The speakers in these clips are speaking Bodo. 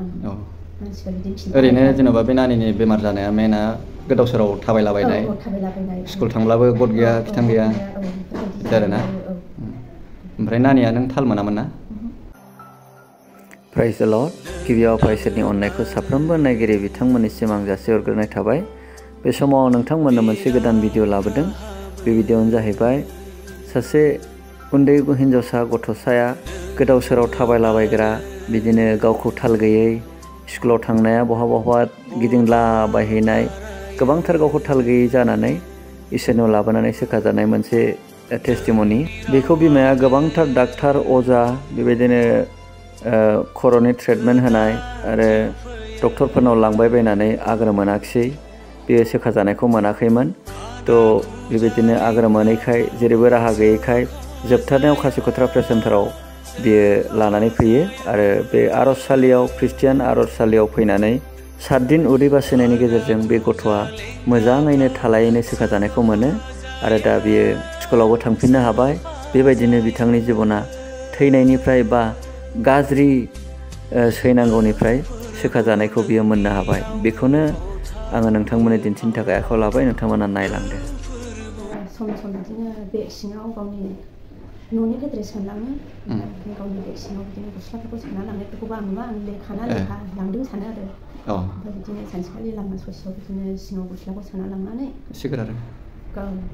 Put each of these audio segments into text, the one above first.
मानसिफ्रा बिदिनो खिन्थायो। ओरैनो जेनेबा बे नानिनि बेमार जानाया मेना गोदाव सोराव थाबायलाबायनाय, स्कुल थांब्लाबो गद गैया खिथां गैया बिदि आरोना। ओमफ्राय नानिया नों थाल मोनामोन ना? प्राइज द लर्ड। गिबियाव आफा इसोरनि अननायखौ साफ्रोमबो नायगिरि बिथांमोननिसिम आं जासिहरग्रोनाय थाबाय। बे समाव आं नोंथांमोननो मोनसे गोदान भिडिअ लाबोदों। बे भिडिअआनो जाहैबाय सासे उन्दै हिन्जावसा गथ'साया गोदाव सोराव थाबायलाबायग्रा, बिदिनो गावखौ थाल गैयै, स्कुलाव थांनाया बहा गिदिंलाबायहैनाय, गोबांथार गावखौ थाल गैयै जानानै इसोरनाव लाबोनानै सोखाजानाय मोनसे टेस्टिमनि। बेखौ बिमाया गोबांथार डाक्टार अजा बेबायदिनो खर'नि ट्रिटमेन्ट होनाय आरो डक्टरफोरनाव लांबाय बायनानै आग्रो मोनाखिसै, बेयो सोखाजानायखौ मोनाखैमोन। थ' बेबायदिनो आग्रो मोनैखाय, जेरैबो राहा गैयैखाय जोबथारनायाव खासिक'त्रा सेन्टाराव बियो लानानै फैयो आरो बे आरजसालियाव, ख्रिस्टियान आरजसालियाव फैनानै 7 दिन उदै बासिनायनि गेजेरजों बे गथ'आ मोजाङैनो थालायैनो सोखाजानायखौ मोनो आरो दा बियो स्कुलावबो थांफिननो हाबाय। बेबायदिनो बिथांनि जिबना थैनायनिफ्राय बा गाज्रि सैनांगौनिफ्राय सोखाजानायखौ बियो मोननो हाबाय। बेखौनो आङो नोंथांमोननो दिन्थिनो थाखाय आखायाव लाबाय, नोंथांमोना नायलांदो। सम सम बिदिनो बेग सिङाव गावनि न'निफ्राय ड्रेस मोनलाङो, गावनि बेग सिङाव बिदिनो गस्लाफोरखौ सोना लांनायफोरखौबो आं नुवा, आं लेखा लांदों सानो आरो। ओमफ्राय बिदिनो सानसेखालि लामा ससेयाव बिदिनो सिङाव गस्लाखौ सोना लांनानै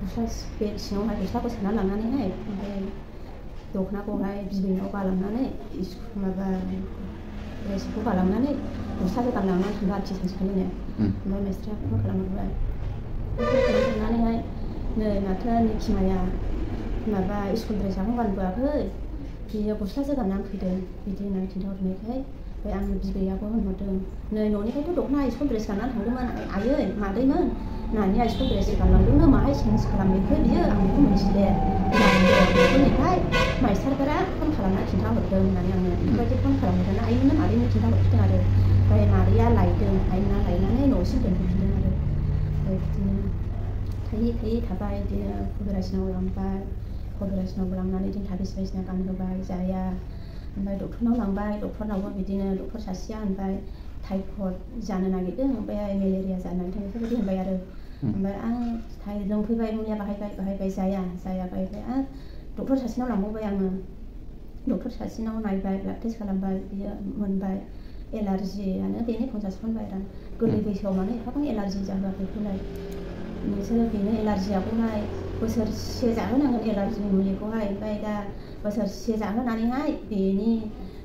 गस्ला बेग सिङावहाय गस्लाखौ सोना लांनानैहाय ओमफ्राय दख'नाखौहाय बिबैनाव गालांनानै माबा ड्रेसखौ गालांनानै गस्लाखौ गानलांनानै थांदों आरोखि सानसेखालिनो। ओमफ्य मिस्ट्रिया फन खालामहरबाय, खालामनानैहाय नै माथो निखिमाया माबा स्कुल ड्रेसआखौ गानबोआखै, बियो गस्लासो गाननानै फैदों बिदि होननानै खिन्थाहरनायखाय ओमफ्राय आंनि बिबैयाबो होनहरदों, नै न'निफ्रायथ' दख'ना स्कुल ड्रेस गाननानै थांदोंमोन आयै मादैमोन, नानिया स्कुल ड्रेस गानलांदोंनो माहाय चेन्ज खालामहैखो बियो, आं बेखौ मिथिले, बेखौनिफ्राय मास्टारफोरा फन खालामना खिन्थाहरदों होननानै आङो बेफोरबायदि फन खालामहरदों आइमोननो मादैनो खिन्थाहरफिनदों आरो। ओमफ्राय मादैया लायदों, आइमोना लायनानै न'सिम दोनहैफिनदों आरो। ओमफ्राय बिदिनो थायै थाबाय, बिदिनो कबिराजनाव लांबाय, कबिराजनाव लांनानै बिदिनो थाबिस बायदिसिना गानहोबाय, जाया। ओमफ्राय डक्टरनाव लांबाय, डक्टरनावबो बिदिनो डक्टर सासेया होनबाय टाइफड जानो नागिरदों, ओमफ्राय मेलेरिया जानो नागिरदों बेफोरबायदि होनबाय आरो। ओमफ्राय आं लोंफैबाय, मुलिया बाहायबाय जाया, ओमफ्राय आरो डक्टर सासेनाव लांबावबाय आङो, डक्टर सासेनाव नायबाय, ब्लाड टेस्ट खालामबाय, बियो मोनबाय एलार्जियानो बेनो 50 मोनबाय आरो। गोरलै बैसोआव मानो एफाबां एलार्जि जाहोआखैखौलाय, नोंसोरो बेनो एलार्जियाखौहाय बोसोरसे जाहोनांगोन एलार्जिनि मुलिखौहाय, ओमफ्राय दा बोसोरसे जाहोनानैहाय बेनि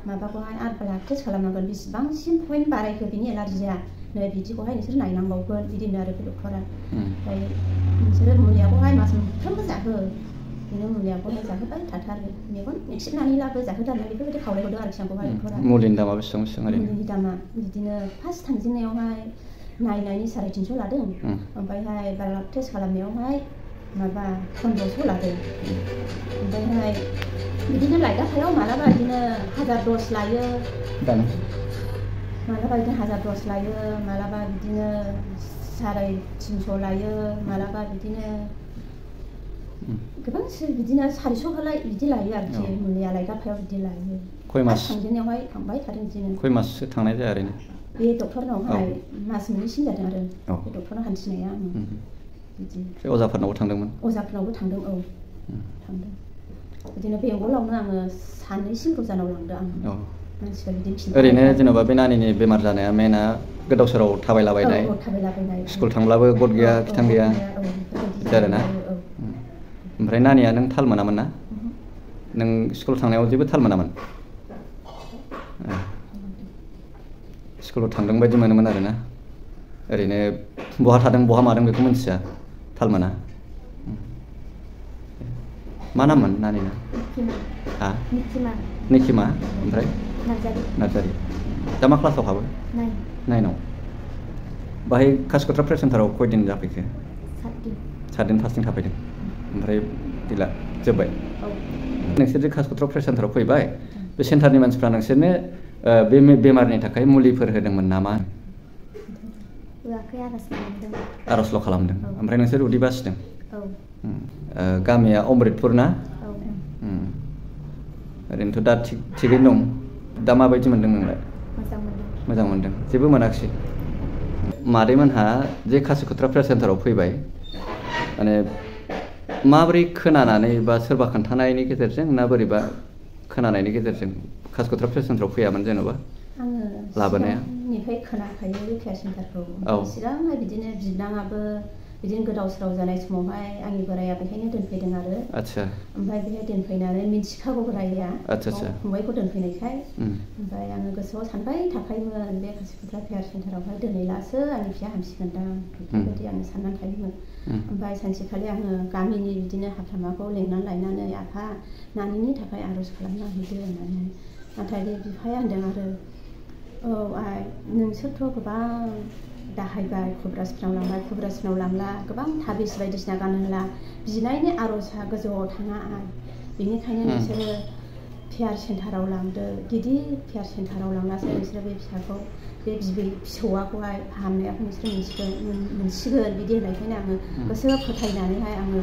माबाखौहाय आरो ब्लाड टेस्ट खालामनांगोन, बेसिबांसिम पइन्ट बारायखो बेनि एलार्जिया, नै बिदिखौहाय नोंसोर नायनांबावगोन बिदि होनो आरो बे डक्टरा। ओमफ्राय नोंसोरो मुलियाखौहाय मास मोनफ्रोमबो जाहो, बेनो मुलियाखौहाय जाहोबाय थाथार, मेगन मेक्सिबनानैब्लाबो जाहोथार, बेफोरबायदि खावलायहरदों आरोखि आंखौहाय डक्टरा। मुलिनि दामा बेसेबां ओरैनो? मुलिनि दामा बिदिनो फार्स्ट थांजेननायावहाय नायनायनि 350 लादों, ओमफ्रायहाय ब्लाड टेस्ट खालामनायावहाय माबा 1500 लादों। ओमफ्रायहाय बिदिनो लायगाफायाव मालाबा बिदिनो 1000 दस लायो, मालाबा बिदिनो 1000 दस लायो, मालाबा बिदिनो 350 लायो, मालाबा बिदिनो गोबां बिदिनो 400 बिदि लायो आरोखि मुलिया लायगाफायाव बिदि लायो। खय मास थांजेननायावहाय थांबाय थादों बिदिनो। खय माससो थांनाय जाया ओरैनो? बे डक्टरनावहाय मास मोननैसिम जादों आरो बे डक्टरनाव हान्थिनाया आङो बिदि। अजाफोरनावबो थांदोंमोन? अजाफोरनावबो थांदों, औ थांदों। बिदिनो बेंगलावनो आङो साननैसिम अजानाव लांदों आङो। मानसिफ्रा बिदिनो खिन्थायो। ओरैनो जेनेबा बे नानिनि बेमार जानाया मेना गोदाव सोराव थाबायलाबायनाय, स्कुल थांब्लाबो गद गैया खिथां गैया बिदि आरोना। ओमफ्राय नानिया नों थाल मोनामोन ना? नों स्कुल थांनायाव जेबो थाल मोनामोन? स्कुलाव थांदों बायदि मोनोमोन आरोना, ओरैनो बहा थादों बहा मादों बेखौ मिन्थिया, थाल मोना। मा नाममोन नानिना? निखिमा। ओमफ्राय नार्जारि। दा मा क्लासाव हाबो? 9आव। बाहाय खासिक'त्रा प्रे सेन्टाराव खयदिन जाफैखो? 7 दिन फास्टिं थाफैदों, ओमफ्राय गैला जोब्बाय? नोंसोर जे खासिक'त्रा प्रे सेन्टाराव फैबाय, बे सेन्टारनि मानसिफ्रा नोंसोरनो बे बेमारनि थाखाय मुलिफोर होदोंमोन नामा? आर'जल' खालामदों। ओमफ्राय नोंसोर उदै बासिदों? गामिया अमृतपुर ना? ओरैनोथ' दा थिगैनो दं। दा माबायदि मोनदों नोंलाय? मोजां मोनदों। मोजां मोनदों जेबो मोनाखिसै मादैमोनहा जे खासिकत्रा प्रेयार सेन्टाराव फैबाय माने माबोरै खोनानानै बा सोरबा खोन्थानायनि गेजेरजों ना बोरैबा खोनानायनि गेजेरजों खासिकत्रा प्रेयार सेन्टाराव फैयामोन जेन'बा आङो लाबोनाया सिगांनिफ्राय खोनाखायो बे प्रेयार सेन्टारखौ सिगांहाय बिदिनो बिबनाङाबो बिदिनो गोदाव सोराव जानाय समावहाय आंनि बोराया बेहायनो दोनफैदों आरो आच्छा ओमफ्राय बेहाय दोनफैनानै मिन्थिखागौ बोराया आच्छा फंबायखौ दोनफैनायखाय ओमफ्राय आङो गोसोआव सानबाय थाखायोमोन बे खासिकत्रा प्रेयार सेन्टारावहाय दोनहैलासो आंनि फिसाया हामसिगोनदां बेफोरबायदि आङो साननानै थायोमोन ओमफ्राय सानसेखालि आङो गामिनि बिदिनो हाथामाखौ लेंनानै लायनानै आफा नानिनि थाखाय आर'ज खालामना हैदो होननानै नाथाय बे बिफाया होनदों आरो औ आइ नोंसोरथ' गोबां दाहायबाय खुब्रासिनाव लांबाय खुब्रासिनाव लांला गोबां थाबिस बायदिसिना गानहोला बिनायनि आर'जआ गोजौआव थाङा आइ बेनिखायनो नोंसोरो प्रेयार सेन्टाराव लांदो गिदिर प्रेयार सेन्टाराव लांब्लासो नोंसोरो बे फिसाखौ बे फिसौआखौहाय फाहामनायाखौ नोंसोरो मोनसिगोन बिदि होननायखायनो आङो गोसो फोथायनानैहाय आङो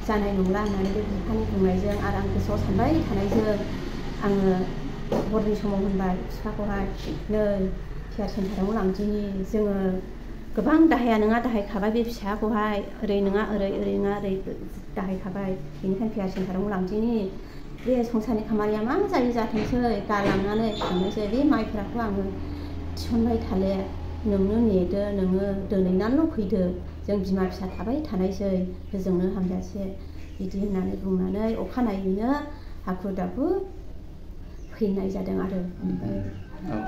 जानाय नंला होननानै बे बिफानि बुंनायजों आरो आं गोसोआव सानबाय थानायजों आङो हरनि समाव होनबाय बिफाखौहाय नै प्रेयार सेन्टाराव लांदिनि जोङो गोबां दाहाया नङा दाहायखाबाय बे फिसाखौहाय ओरै नङा ओरै नङा ओरै दाहायखाबाय बेनिखायनो प्रेयार सेन्टाराव लांदिनि बे संसारनि खामानिया मा जायो जाथोंसै गालांनानै थांनोसै बे माइफोरखौ आङो थिसनबाय थाले नोंनो नेदो नोङो दोनहैनानैल' फैदो जों बिमा फिसा थाबाय थानायसै होजोंनो हामजासे बिदि होननानै बुंनानै अखानायैनो हाखु दाखु फैनाय जादों आरो ओमफ्राय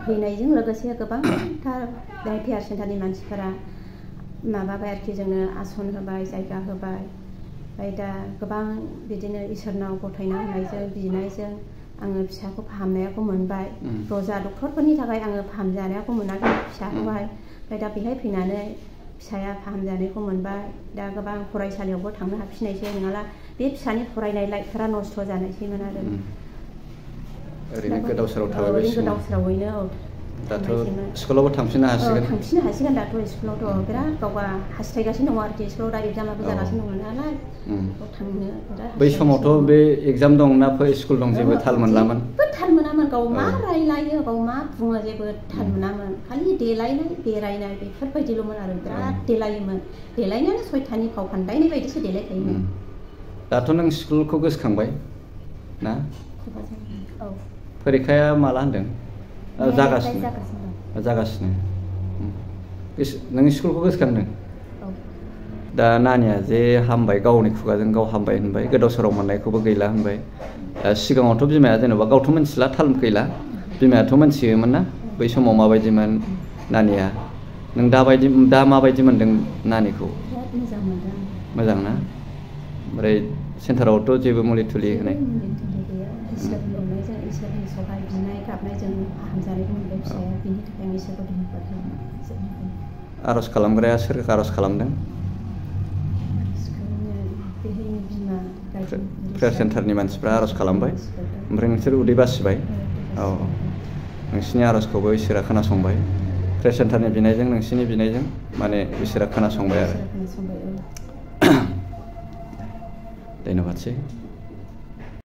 फैनायजों लोगोसे गोबांथार प्रेयार सेन्टारनि मानसिफोरा माबाबाय आरोखि जोंनो आसन होबाय जायगा होबाय ओमफ्राय दा गोबां बिदिनो इसोरनाव गथायना होनायजों बिनायजों आङो फिसाखौ फाहामनायखौ मोनबाय रजा डक्टरफोरनि थाखाय आङो फाहामजानायखौ मोनाखै फिसाखौहाय ओमफ्राय दा बेहाय फैनानै फिसाया फाहामजानायखौ मोनबाय दा गोबां फरायसालियावबो थांनो हाफिननायसै नङाला बे फिसानि फरायनाय लाइफफोरा नस्थ' जानायसैमोन आरो ओरैनो गोदाव सोराव थाबाय गोदाव सोरावैनो दाथ' स्कुलावबो थांफिननो हासिगोन थांफिननो हासिगोन दाथ' स्कुलावथ' बिराद गावबा हास्थायगासिनो दङ आरोखि स्कुलाव दा एग्जामाबो जागासिनो दङ नालाय थांनो बै समावथ' बे एग्जाम दं ना स्कुल दं जेबो थाल मोनलामोन जेबो थाल मोनामोन गाव मा रायलायो गाव मा बुङो जेबो थाल मोनामोन खालि देलायनाय बेरायनाय बेफोरबायदिल'मोन आरो बिराद देलायोमोन देलायनायानो सयथानि फाव फान्दायनाय बायदिसो देलायखायोमोन दाथ' नों स्कुलखौ गोसोखांबाय ना औ फरिखाया माला होनदों जागासिनो नों स्कुलखौ गोसोखांदों दा नानिया जे हामबाय गावनि खुगाजों गाव हामबाय होनबाय गोदाव सोराव मोननायखौबो गैला होनबाय सिगाङावथ' बिमाया जेनेबा गावथ' मिथिला थाल गैला बिमायाथ' मिथियोमोन ना बै समाव माबायदिमोन नानिया नों दा माबायदि मोनदों नानिखौ मोजां ना ओमफ्राय सेन्टारावथ' जेबो मुलि थुलि होनाय आर'ज खालामग्राया सोरखौ आर'ज खालामदों प्रेयार सेन्टारनि मानसिफ्रा आर'ज खालामबाय ओमफ्राय नोंसोर उदै बासिबाय औ नोंसिनि आर'जखौबो इसोरा खोनासंबाय प्रेयार सेन्टारनि बिनायजों नोंसिनि बिनायजों माने इसोरा खोनासंबाय आरो धन्यबादसै